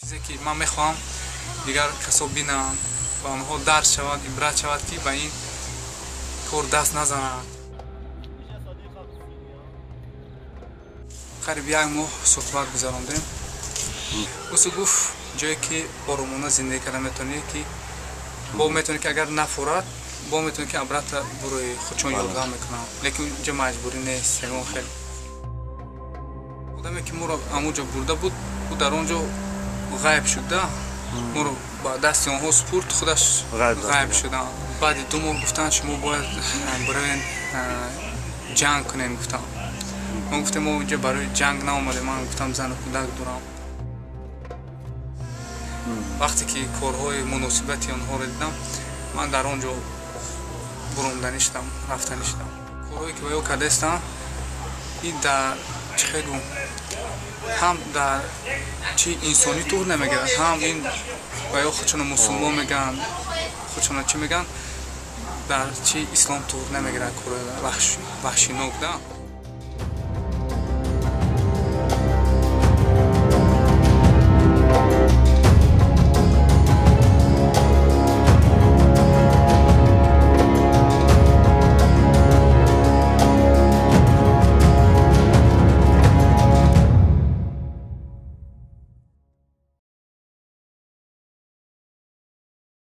Чизе ки ман мехоҳам дигар касо бинанд ва онҳо дарс шавад, ибрат шавад, ки ба ин кор даст назананд. Қариб як моҳ суҳбат гузарондем. Усу гуфт, ҷое ки оромона зиндагӣ карда метавонӣ, ки бо метавонӣ, ки агар нафурад, бо метавонӣ, ки обратно бурои худшон ёрдам мекунанд, лекин инҷо маҷбурӣ нест. Ягон хел одаме ки моро ҳамон ҷо бурда буд, ӯ дар он ҷо ғайб шуда, моро ба дасти онҳо супурд, худаш ғайб шуда. Баъди 2 моҳ гуфтанд, шумо бояд биравен ҷанг кунем, гуфтам. Мо гуфтем, мо инҷо барои ҷанг наомадем. Ман гуфтам, зану кӯдак дорам. Вақте ки корҳои муносибати онҳоро дидам, ман дар он ҷо буромданӣ шудам, рафтанӣ шудам. Корҳое ки ба ё кардаистанд, ин дар чӣ хел гум, ҳам дар чи инсонӣ туғ намегирад, ҳам ин ба ё худшоно мусулмон мегӯянд, худшоно чӣ мегӯянд, дар чи ислом туғ намегирад, кори ваҳшинок да.